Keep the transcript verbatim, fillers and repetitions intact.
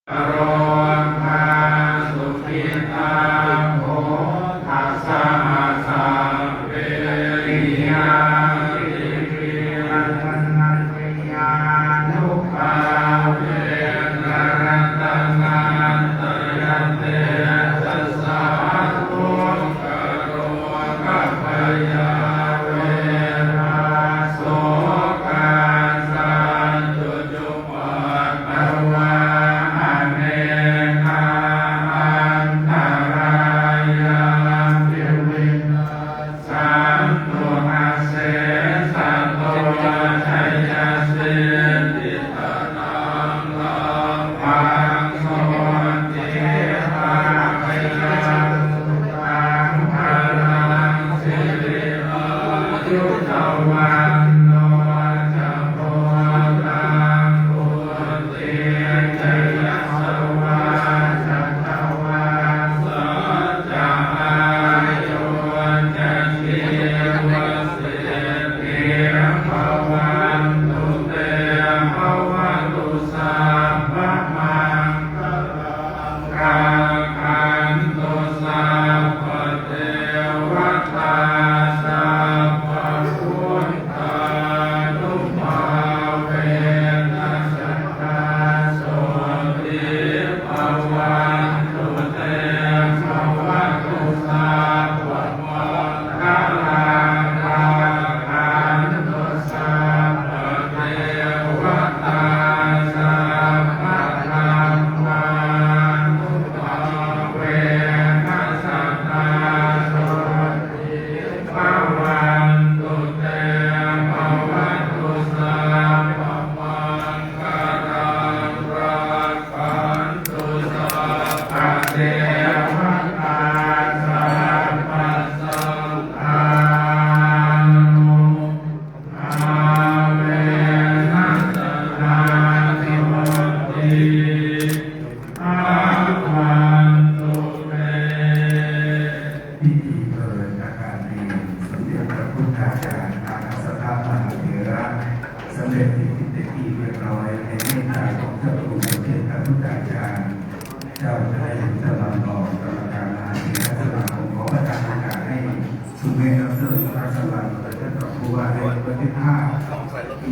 Rogā sukhitā hotha saha sabbehi ñātibhi. Ananubhāvena ratanattayatejasā dukkharogabhayā verā sokā sattu cupaddavā anekā antarāyāpi vinassantu asesato. Jayasiddhi dhanaṃ lābhaṃ sotthi bhāgyaṃ sukhaṃ balaṃ siri āyu ca vaṇṇo ca bhogaṃ vuḍḍhī ca yasavā satavassā ca āyū ca jīvasiddhī bhavantu te. Bhavatu sabbamaṅgalaṃ rakkhantu sabbadevatā sabbabuddhānubhāvena sadā sotthī bhavantu te. Bhavatu sabbamaṅgalaṃ rakkhantu sabbadevatā sabbadhammānubhāvena sadā sotthī bhavantu te. Bhavatu sabbamaṅgalaṃ rakkhantu sabbadevatā sabbasaṅghānubhāvena sadā sotthī bhavantu te. พิธีเปิดอาคารเรียนสมเด็จพระพุทธาจารย์มหาสถามหาเถระ สำเร็จเป็นที่เป็นที่เรียบร้อยในเมตตาของเจ้าคุณสมเด็จพระพุทธาจารย์ เจ้าคณะตะวันออกกรรมการมหาเถรสมาคม ขอประทานโอกาสให้คุณแม่ดอกเตอร์ สุภัสสวรรณ และท่านรองผู้ว่าได้บันทึกภาพที่